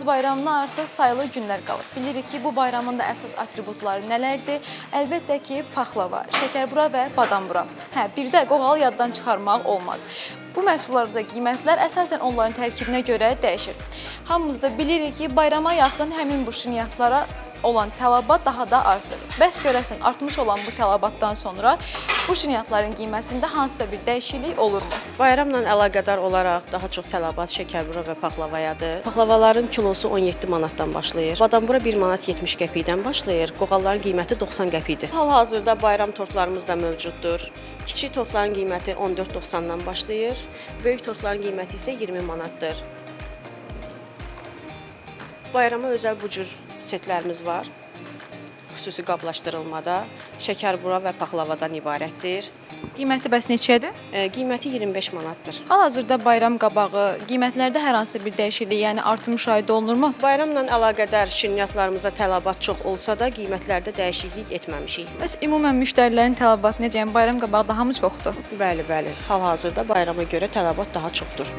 Bayramına artıq sayılı günlər qalıb. Bilirik ki, bu bayramın da əsas atributları nələrdir? Əlbəttə ki, paxlava, şəkərbura və badambura. Hə, bir də qoğalı yaddan çıxarmaq olmaz. Bu məhsullarda qiymətlər əsasən onların tərkibinə görə dəyişir. Hamımız da bilirik ki, bayrama yaxın həmin bu şirniyyatlara olan tələbat daha da artır. Bəs görəsən artmış olan bu tələbatdan sonra bu şirniyyatların qiymətində hansısa bir dəyişiklik olurmu? Bayramla əlaqədar olaraq daha çox tələbat şəkərbura və paxlavayadır. Paxlavaların kilosu 17 manatdan başlayır. Badambura 1 manat 70 qəpikdən başlayır. Qoğalların qiyməti 90 qəpikdir. Hal-hazırda bayram tortlarımız da mövcuddur. Kiçik tortların qiyməti 14.90-dan başlayır. Böyük tortların qiyməti isə 20 manatdır. Bayrama özəl bu cür setlərimiz var. Xüsusi qablaşdırılmada şəkərbura və paxlavadan ibarətdir. Qiyməti bəs neçədir? Qiyməti 25 manatdır. Hal-hazırda bayram qabağı qiymətlərdə hər hansı bir dəyişiklik, yəni artım müşahidə olunurmu? Bayramla əlaqədar şirniyyatlarımıza tələbat çox olsa da qiymətlərdə dəyişiklik etməmişik. Bəs ümumən müştərilərin tələbatı necə? Yəni bayram qabağı daha mı çoxdur? Bəli, bəli. Hal-hazırda bayrama görə tələbat daha çoxdur.